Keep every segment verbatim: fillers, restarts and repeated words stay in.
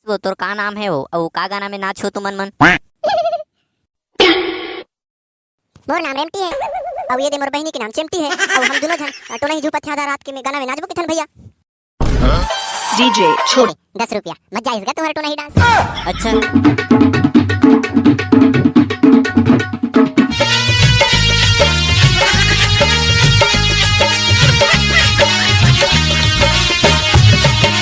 वो तोर का नाम हे वो, अउ का गाना में नाच हो तुमन मन? मोर नाम रेमटी हे, अउ ये दे मोर बहिनी के नाम चेमटी हे, अउ हम दुनों झन, अ, टोनही झूपत हे आधा रात के में गाना में नाचबो किथन भैया। डीजे छोड़। दस रुपया, मजा आइस गा तुम्हारा टोनही डांस। अच्छा।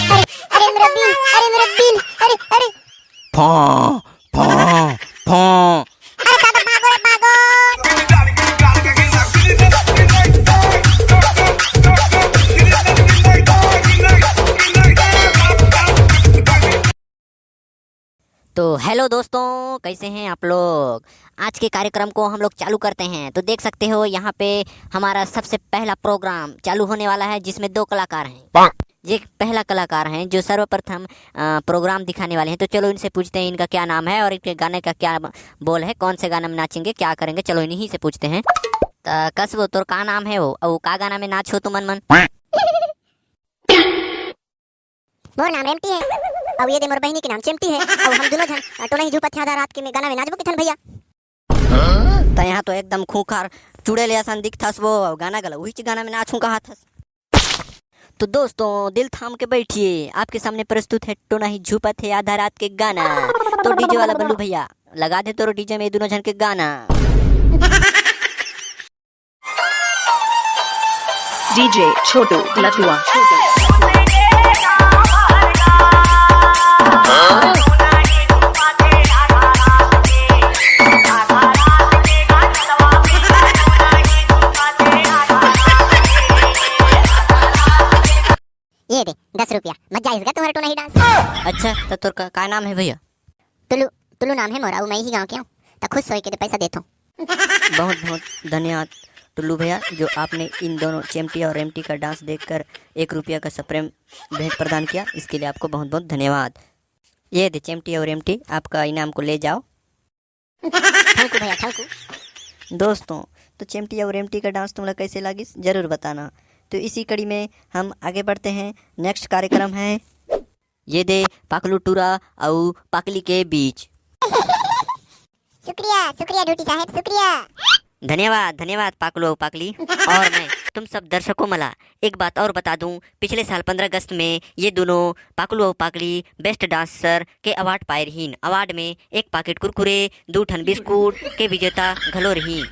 अरे, अरे मेरा बिल, अरे मेरा बिल, अरे, अरे। फा, फा, फा। अरे दादा, भागो रे, भागो। तो हेलो दोस्तों, कैसे हैं आप लोग? आज के कार्यक्रम को हम लोग चालू करते हैं। तो देख सकते हो, यहाँ पे हमारा सबसे पहला प्रोग्राम चालू होने वाला है, जिसमें दो कलाकार हैं। ये पहला कलाकार हैं जो सर्वप्रथम, अ, प्रोग्राम दिखाने वाले हैं। तो चलो इनसे पूछते हैं इनका क्या नाम है और इनके गाने का क्या ब-, बोल है, कौन से गाने में नाचेंगे, क्या करेंगे। चलो इन्हीं से पूछते हैं। त कसबो, तोर का नाम है वो, अउ का गाना में नाच हो तुमन मन? मोर नाम रेमटी हे, अउ ये दे मोर बहिनी के नाम चेमटी हे, अउ हम दुनों झन, अ, टोनही झूपत हे आधा रात के में गाना में नाचबो किथन भैया। त यहाँ तो एकदम खूंखार चुड़ैल असन दिखथस वो, अउ गाना गला उहीच गाना में नाचहूं कहत हस। तो दोस्तों, दिल थाम के बैठिए, आपके सामने प्रस्तुत है टोनही झूपत हे आधा रात के गाना। तो डीजे वाला बल्लू भैया, लगा दे तोर डीजे में ये दुनों झन के गाना। डीजे छोटू लतुआ। ये दे, दस रुपया, मजा आइस गा तुम्हारा टोनही डांस। अच्छा, त तोर का, का नाम है भैया? टुल्लू, टुल्लू नाम है मोर, अउ मैं इही गांव के हूँ, त खुश होए के दे पैसा देथों। बहुत बहुत धन्यवाद टुल्लू भैया, जो आपने इन दोनों चेमटी और रेमटी का डांस देखकर एक रुपया का सप्रेम भेंट प्रदान किया, इसके लिए आपको बहुत बहुत धन्यवाद। ये दे चेमटी और रेमटी, आपका इनाम को ले जाओ। Thank you भैया, thank you। दोस्तों, तो चेमटी और रेमटी का डांस तुमला कैसे लागिस, जरूर बताना। तो इसी कड़ी में हम आगे बढ़ते हैं। नेक्स्ट कार्यक्रम है ये दे पाकलू टूरा अउ पाकली के बीच। शुक्रिया, शुक्रिया ढूटी साहब, शुक्रिया। धन्यवाद, धन्यवाद पाकलू अउ पाकली। और मैं तुम सब दर्शकों मला एक बात और बता दूं, पिछले साल पन्द्रह अगस्त में ये दोनों पाकलू अउ पाकली बेस्ट डांसर के अवार्ड पाए रहीन। अवार्ड में एक पाकेट कुरकुरे, दू ठन बिस्कुट के विजेता घलो रहीन।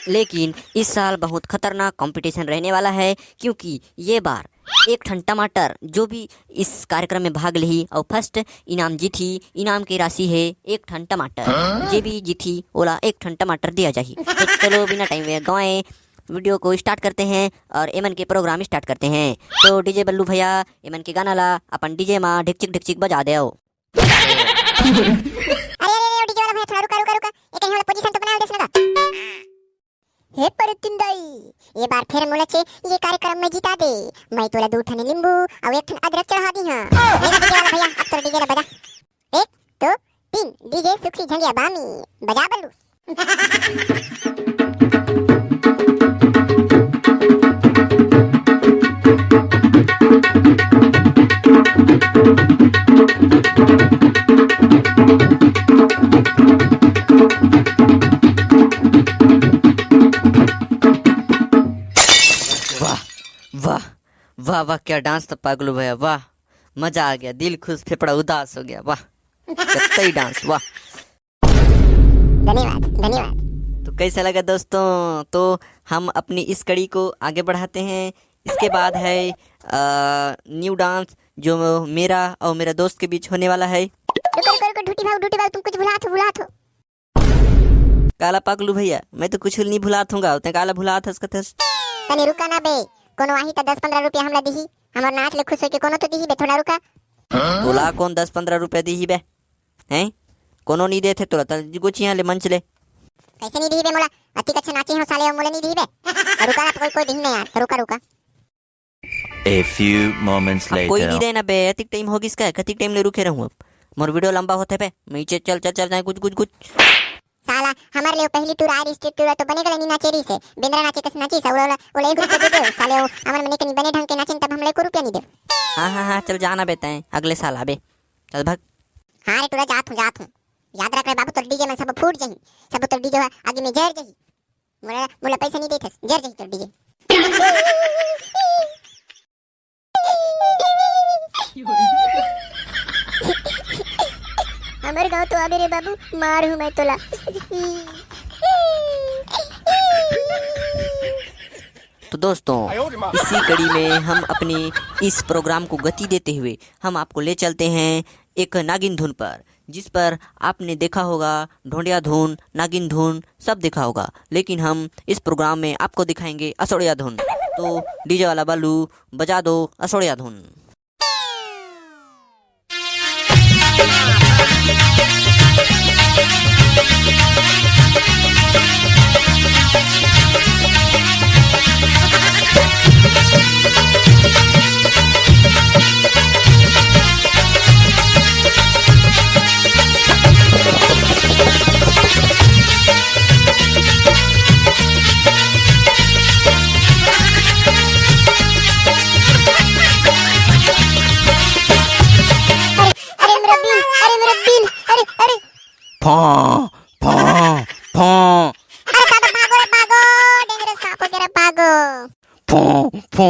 लेकिन इस साल बहुत खतरनाक कंपटीशन रहने वाला है, क्योंकि ये बार एक ठन टमाटर, जो भी इस कार्यक्रम में भाग लिही अउ फर्स्ट इनाम जीतही, इनाम के राशि है एक ठन टमाटर। जे भी जीतही, ओला एक ठन टमाटर दिया जाही। तो चलो, बिना टाइम वे गवाए वीडियो को स्टार्ट करते हैं और एमन के प्रोग्राम स्टार्ट करते हैं। तो डीजे बल्लू भैया, एमन के गाना ला अपन डीजे मा ढिकचिक ढिकचिक बजा देव। अरे, अरे, अरे, डीजे वाला भैया, थोड़ा रुका, रुका, रुका। ये कहीं वाला पोजीशन तो बना देस ना। हे परतिन दाई, ये बार फेर मोला चे ये कार्यक्रम में जिता दे। मैं तोला दू ठन नींबू अउ एक ठन अदरक चढ़ा दी हां। ले ना डीजे वाला भैया, अब तोर डीजे ला बजा। एक, दो, तीन, डीजे सुखी झंगिया बामी, बजा बल्लू। वाह, वाह, वाह, वाह, क्या डांस था पागलू भैया, वाह, मजा आ गया, दिल खुश, फेफड़ा उदास हो गया, वाह, कतई डांस, वाह। धन्यवाद, धन्यवाद। तो कैसा लगा दोस्तों? तो हम अपनी इस कड़ी को आगे बढ़ाते हैं। इसके बाद है, अ, न्यू डांस, जो मेरा और मेरा दोस्त के बीच होने वाला है। रुको, रुको, रुको, ढूटी बाबू, ढूटी बाबू, तुम कुछ भुलात हो, भुलात हो। काला पागलू भैया, मैं तो कुछ नहीं भुलात हूँ गा, तैं काला भुलात हस कथस। तनी रुका ना बे, कोनो आही त दस पन्द्रह रुपया हमला दिही, हमर नाच ले खुश होके कोनो तो दिही बे, थोड़ा रुका। तोला कौन दस पन्द्रह रुपया दिही बे? हैं? कोनो नहीं देथे तोला, त गोचिया ले मंच ले। कैसे नहीं दिही बे मोला? अतिक अच्छा नाचे हो साले, मोला नहीं दिही बे। रुका ना, कोई, कोई दिही नहीं यार, रुका, रुका। A few moments अब कोई later। नहीं दे ना बे, अतिक टाइम हो गिस का, कतिक टाइम ले रुके रहूं अब? मोर वीडियो लंबा होथे बे, नीचे चल, चल, चल, जाए, कुछ, कुछ, कुछ। साला, हमर ले पहली टूर आय, स्टेट टूर तो बने गले नहीं नाचे रही से, बेंदरा नाचे कस नाची से, ओला, ओला एक रुपया दे दे, साले, ओ, हमर मने के नहीं बने ढंग के नाचे, तब हमला एको रुपया नहीं दे। हाँ, हाँ, हाँ, चल जाना बे तैं, अगले साल आबे। चल भाग। हाँ रे टूरा, जात हूँ, जात हूँ। याद रख रे बाबू, तोर डीजे मन सब फूट जाही, सब तोर डीजे आगे में जर जाही। मोला, मोला पैसा नहीं देथस, जर जाही तोर डीजे। हमर गांव तो आबे रे बाबू, मार हूँ मैं तोला। तो दोस्तों, इसी कड़ी में हम अपनी इस प्रोग्राम को गति देते हुए हम आपको ले चलते हैं एक नागिन धुन पर, जिस पर आपने देखा होगा ढोंडिया धुन, नागिन धुन, सब देखा होगा, लेकिन हम इस प्रोग्राम में आपको दिखाएंगे असोड़िया धुन। तो डीजे वाला बालू, बजा दो असोड़िया धुन। अरे, अरे मेरा बिल, अरे मेरा बिल, अरे, अरे। फॉ, फॉ, फॉ। अरे दादा, भागो रे, भागो, डेंगरे सांप वगैरह, भागो। फॉ, फॉ,